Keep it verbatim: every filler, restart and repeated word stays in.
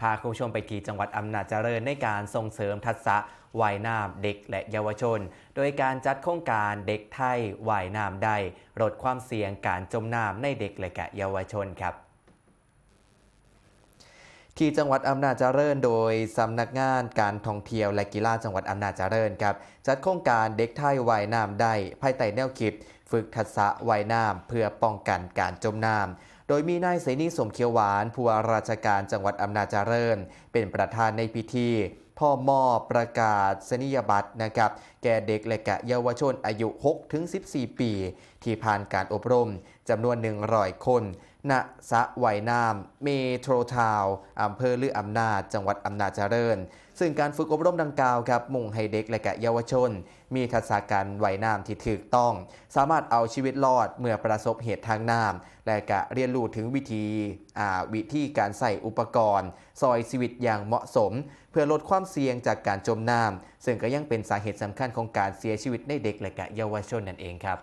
พาคุณผู้ชมไปที่จังหวัดอำนาจเจริญในการส่งเสริมทักษะว่ายน้ำเด็กและเยาวชน โดยการจัดโครงการเด็กไทยว่ายน้ำได้ ลดความเสี่ยงการจมน้ำในเด็กและกะเยาวชนครับ ที่จังหวัดอำนาจเจริญ โดยสำนักงานการท่องเที่ยวและกีฬาจังหวัดอำนาจเจริญครับ จัดโครงการเด็กไทยว่ายน้ำได้ ภายใต้แนวคิดฝึกทักษะว่ายน้ำเพื่อป้องกันการจมน้ำ โดยมีนายเสนี สมเขียวหวาน ผู้ว่าราชการจังหวัดอำนาจเจริญ เป็นประธานในพิธี พร้อมมอบประกาศนียบัตรนะครับ แก่เด็กและกะเยาวชนอายุ หกถึงสิบสี่ ปี ที่ผ่านการอบรมจำนวน หนึ่งร้อย คน ณ สระว่ายน้ำเมโทรทาวน์ อำเภอลืออำนาจ จังหวัดอำนาจเจริญ ซึ่งการฝึกอบรมดังกล่าวครับ มุ่งให้เด็กและกะเยาวชน มีทักษะการว่ายน้ำที่ถูกต้อง สามารถเอาชีวิตรอดเมื่อประสบเหตุทางน้ำ และกะเรียนรู้ถึงวิธี อ่า วิธีการใส่อุปกรณ์ซอยชีวิตอย่างเหมาะสม เพื่อลดความเสี่ยงจากการจมน้ำ ซึ่งก็ยังเป็นสาเหตุสำคัญของการเสียชีวิตในเด็กและกะเยาวชนนั่นเองครับ